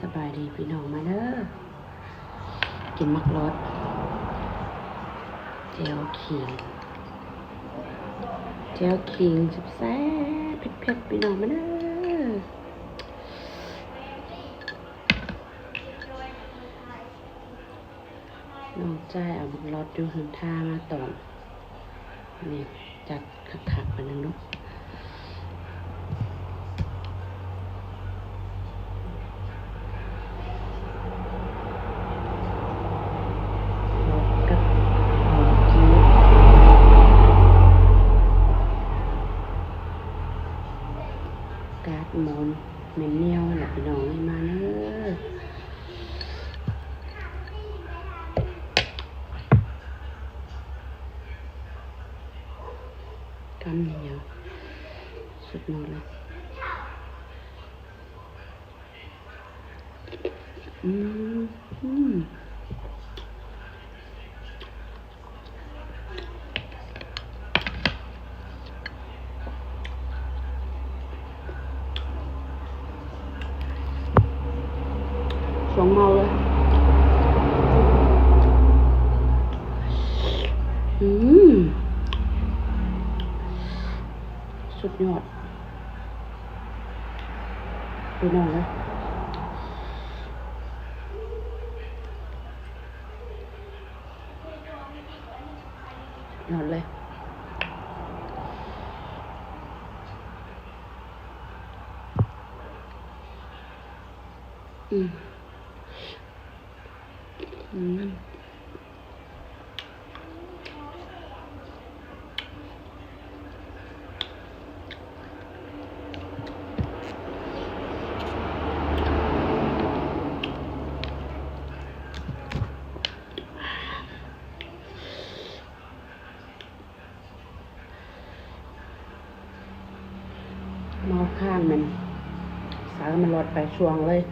ສະບາຍດີພີ່ນ້ອງ ມາເດີ ກິນໝາກລອດ ແຈ່ວຂີງ ແຈ່ວຂີງແຊບໆ ເຜັດໆ ພີ່ນ້ອງ ມາເດີ. ນ້ອງຈ້າຍເອົາບັກຫຼອດຢູ່ເຮືອນທ່າມາຕອນ ນີ້ ຈັດຄັກໆ ບາດໜຶ່ງເນາະ ກາດໝອນແມ່ນແນວນັ້ນລະ ພີ່ນ້ອງເອີຍ ມາເດີ. ກຳໜຽວ ສຸດຍອດເລີຍ ອືມ ອືມ. ສອງເມົາເລີຍ ອືມ ສຸດຍອດ ພີ່ນ້ອງເອີຍ. ຍອດເລີຍ ອືມ ອືມ. ເມົາຄ້າງແມ່ນ ສາວມາລອດໄປຊ່ວງເລີຍ.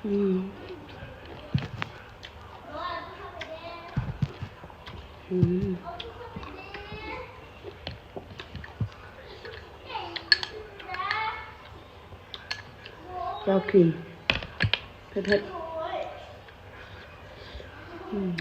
ອືມ ອືມ ແຈ່ວຂີງ ເຜັດໆ ອືມ.